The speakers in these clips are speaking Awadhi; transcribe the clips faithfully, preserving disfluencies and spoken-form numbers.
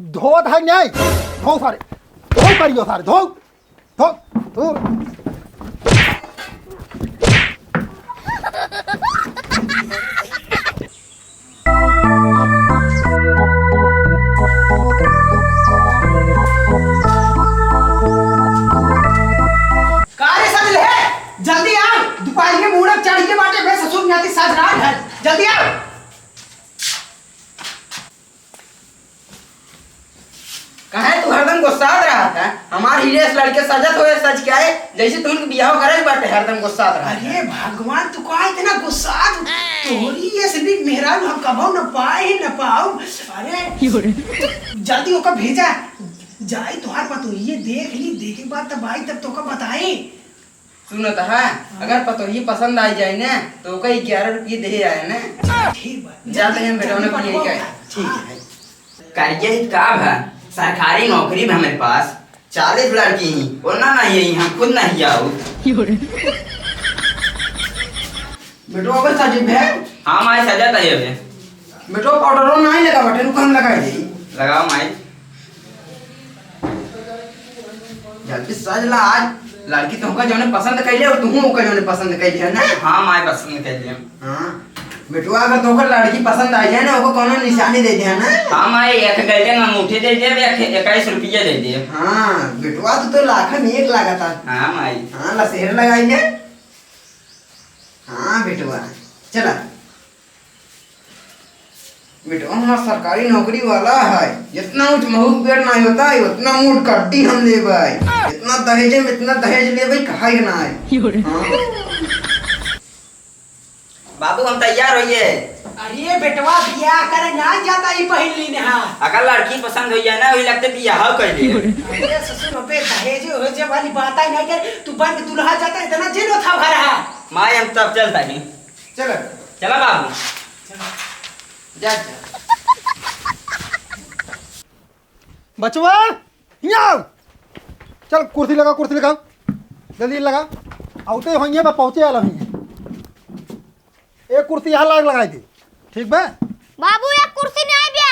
धो धाई नहीं, धो सारे, धो करियो सारे, धो, धो, धो। का रे सजल है? जल्दी आ, दुपहर में मूड़क चढ़ के बाटे, बे ससुर नाती सज रहा है, जल्दी आ। काहे तू हरदम गुस्सात रहत है? हमार हीरे से लड़के सजत होए सज के आए, जैसे तू उनके बियाह करे बाटे, हरदम गुस्सात रहत है। अरे भगवान, तू का इतना गुस्सात? तोरी ये से भी मेहरारू हम कबहू न पाए ही न पाऊ। अरे जल्दी ओका भेजा, जाई तोहार पतोहिए देख ली, देखे के बाद तब आई, तब तोका बताई। सुनत है, अगर पतोही पसंद आ जाए ना, तो ओका ग्यारह रुपये दे आए ना। ठीक बा। जाते हैं बेटा, उन्हें पिए का। ठीक है। करिया ही का भा, सरकारी नौकरी में हमारे पास चालीस लड़की ही, ओना नहीं है, हम खुद नहीं जाऊ। बेटवा बस सजी है। हाँ माई, सजा तही अबे। बेटवा पाउडरो नहीं लगा बटे, रुक हम लगाई दे। लगाओ माई। जल्दी सज ला आज। लड़की तोहका जौने पसंद कैले और तुहू ओका जौने पसंद कैले है ना? हाँ माई, पसंद कैले। हाँ। बेटवा अगर तोहका लड़की पसंद आ जाए ना, ओको कोनो निशानी दे दे ना। हाँ माई, एक गलते में अंगूठी दे दे, एक इक्कीस रुपया दे दे। हाँ बेटवा, तू तो लाख में एक लागत है। हाँ माई। हाँ, ला सेहर लगाई ले। हाँ बेटवा, चला। बेटवा हमार सरकारी नौकरी वाला है, जितना ऊँच महू के पेड़ ना होता है, उतना मोट कड्डी हम लेबै। इतना दहेजे में इतना दहेज लेबै, कहा के ना है। हाँ। बाबू, हम तैयार होइए। अरे बेटवा, बियाह करे ना जाता, ई पहिन लीन हा। अगर लड़की पसंद हो जाए ना, वही लगते बियाह कर ले। अरे ससुर, अबे दहेजे हो जे वाली बात ही नहीं करे, तू बन के दुल्हा जाता, इतना जिन था भरा। माई, हम तब चलता ही। चलो। चला बाबू। जा, जा। बचवा, हियाँ आओ। चल, कुर्सी लगाओ, कुर्सी लगाओ। जल्दी लगाओ। आउते होइए बा, पहुँचे वाला होइए। एक कुर्सी यहाँ लाग लगाई दे। ठीक बा? बाबू, एक कुर्सी नहीं आइब्या।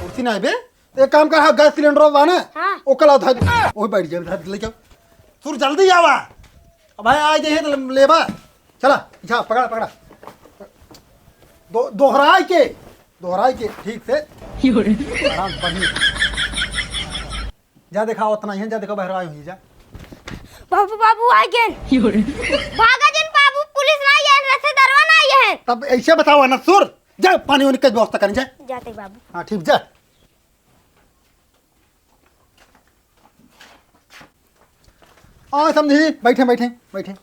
कुर्सी नहीं बे? एक काम कर, हाँ, गैस सिलेंडर बा ना? हाँ। ओकर लाओ, धर दे। ओही बैठ जाए, धर दे, ले जाओ। सुर जल्दी आवा। अब भाई आ जाइए तो लेबा। चला, जा, पकड़ा, पकड़ा। दो-, दोहराई के, दोहराई के, ठीक से। आराम से, बढ़िया। जा देखा, उतना ही है, जा देखा, बहराई हुई, जा। बाबू, बाबू, आ गए। भागा जिन बाबू, पुलिस ना आए, रसेदारवा ना आए हैं। तब ऐसे बताओ ना, सुर, जा, पानी वानी के व्यवस्था करें, जा। जाते बाबू। हाँ, ठीक, जा। आओ समधी, बैठे, बैठे, बैठे।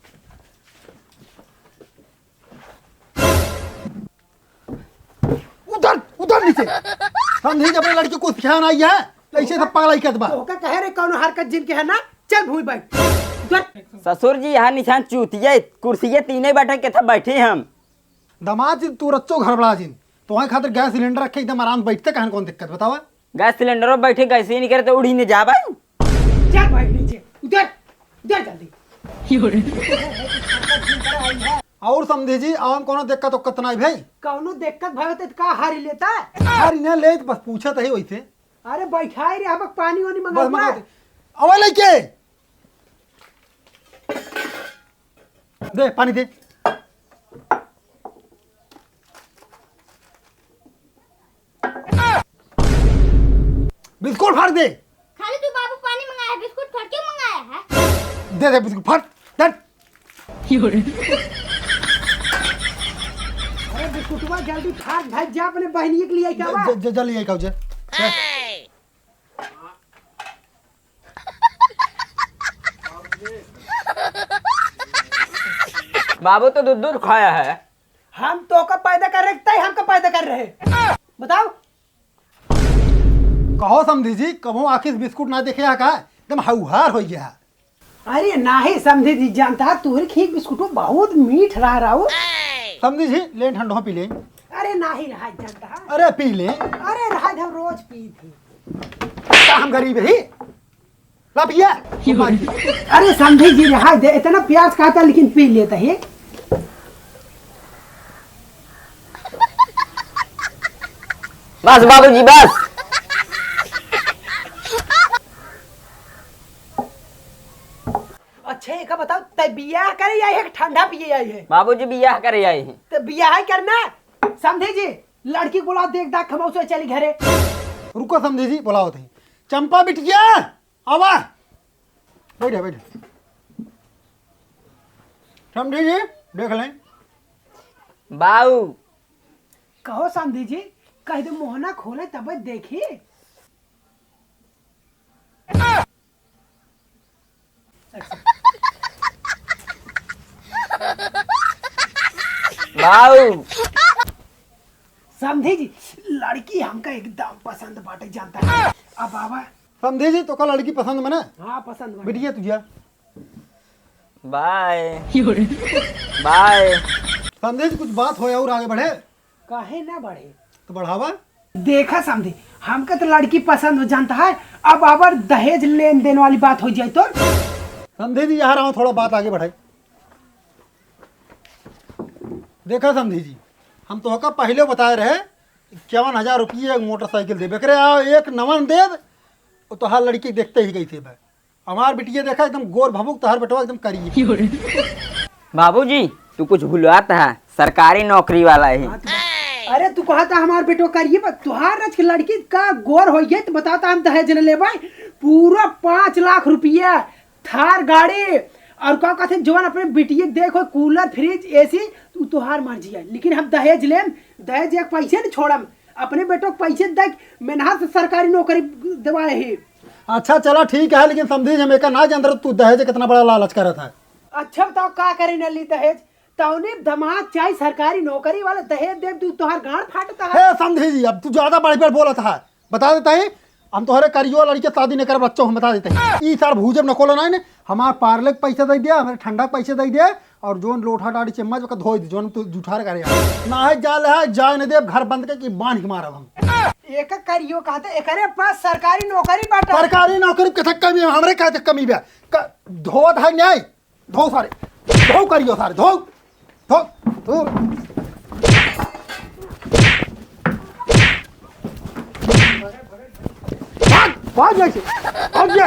उधर, उधर नीचे। समधी, जब ये लड़की कुछ ध्यान आई है, तो ऐसे सब पागल ही करत बा। तो ओका कहे रे, कौनो हरकत जिनके है ना, चल भूमि बैठ। उधर। ससुर जी, यहाँ निशान चूतिया, कुर्सिये तीने बैठे के था, बैठे हम। दामाद जी, तू रच्चो घर बड़ा जिन। तोहरे खातिर गैस सिलेंडर रखे, एकदम आराम से बैठते, कहन कौन दिक्कत, बतावा? गैस सिलेंडर पर बैठे, गैस ही नहीं करे तो उड़ी नहीं जाबा। चल भाई नीचे, उधर, उधर जल्दी। और समधी जी, और कोनो दिक्कत उक्कत नहीं भाई? कौनो दिक्कत भाई होते तो का हारी लेता? हारी ना ले, बस पूछत ही वैसे। अरे बैठाई रे, हम पानी वानी बस मंगा मंगा दे। अवे लेके। दे, पानी दे। बिस्कुट फाड़ दे। खाली तू बाबू पानी मंगाया है, बिस्कुट फाड़ क्यों मंगाया है? दे दे बिस्कुट, फाड़, दे। अरे बिस्कुटवा जल्दी फाड़, भाग जा अपने बहनिया के लिए क्या ज-, बा? ज-, ज-, जल्दी आई काऊ जे। बाबू तो दूध दूध खाया है। हम तो का पैदा कर रहे, तय हमका पैदा कर रहे। बताओ। कहो समधी जी, कबो आँखी से बिस्कुट ना देखे हा का? एकदम हौहार हो गया। अरे नाही समधी जी, जानता है तोहरे खीर बिस्कुटो बहुत मीठ रहा राउर। समधी जी, ले ठंडो पी ले। अरे नाही रहा जानता है। अरे पी ले। अरे रहा हम रोज पी थी। का हम गरीब ही? ला पिया। अरे समधी जी रहा दे, इतना प्यास खाता लेकिन पी लेता है। बस बाबूजी, बस। ठीक है, बताओ, तै बियाह करे आई है कि ठंडा पिए आई है? बाबूजी, बियाह करे आई है। तो बियाह ही करना। समधी जी, लड़की को बुलाओ, देख दाख हम उसे चली घरे। रुको समधी जी, बुलाओ थे। चंपा बिटिया, आवा। बैठे, बैठे। समधी जी, देख लें। बाऊ। कहो समधी जी, कह दे मोहना खोले तब देखी। बाऊ। समधी जी, लड़की हमका एकदम पसंद बाटे, जानता है। अब बाबा। समधी जी, तोका लड़की पसंद मने? हाँ, पसंद बाटे। बिटिया, तू जा। बाय। बाय। समधी जी, कुछ बात होय और आगे बढ़े? काहे ना बढ़े? तो बढ़ावा। देखा समधी, हमका तो लड़की पसंद हो, जानता है, अब अबर दहेज लेन देन वाली बात हो जाए तो। समधी जी, यहाँ रहो, थोड़ा बात आगे बढ़ाई। देखा समधी जी, हम तोहका पहिले बताए रहे, इक्यावन हजार रुपये एक मोटरसाइकिल देबे करे, आ एक नवन देब, वो तोहार लड़की देखते ही गई थे बे। हमार बिटिया देखा, एकदम गोर भभुक, तोहार बेटवा एकदम करिए। बाबूजी, तू कुछ भुलवात है, सरकारी नौकरी वाला है। अरे, तू कहा था हमार बेटो करिए, पर तोहार रच के लड़की का गोर हो गई तो बताता हम दहेज न लेबै। पूरा पाँच लाख रुपया, थार गाड़ी, और का कहते हैं, जवन अपने बिटिया के देखो, कूलर, फ्रिज, एसी, तू तोहार मर्जी है, लेकिन हम दहेज लेम, दहेज एक पैसे न छोड़म, अपने बेटो के पैसे दे, मेहनत से सरकारी नौकरी देवाए ही। अच्छा, चला ठीक है, लेकिन समधी जी, हम एका ना जानत रहे, तू दहेज कितना बड़ा लालच करत है। अच्छा, बताओ, का करे न ली दहेज? तौने दमाद चाहे सरकारी नौकरी वाला दहेज दे, तू तोहार गाड़ फाटता है। हे समधी जी, अब तू ज्यादा बढ़ बढ़ बोलत है, बता देता है, हम तोहरे करियो लड़के शादी नहीं करब, बच्चों हम बता देते हैं। ई सार भूजब न कोला ना ने, हमार पार्ले के पैसा दे दिया, हमारे ठंडा के पैसा दे दिया, और जोन लोटा डाड़ी चम्मच ओका धोई दे, जोन तू जुठार करे यार। ना है जा ले है, जाए न देब, घर बंद करके बांध के मारब हम। एक करियो कहते, एकरे पास सरकारी नौकरी बाटा। सरकारी नौकरी के कमी है, हमरे का कमी बा? क-, धोत है न्याय, धो सारे, धो करियो सारे, धो, धो, धो। भाग, भाग यहाँ से, भाग जा।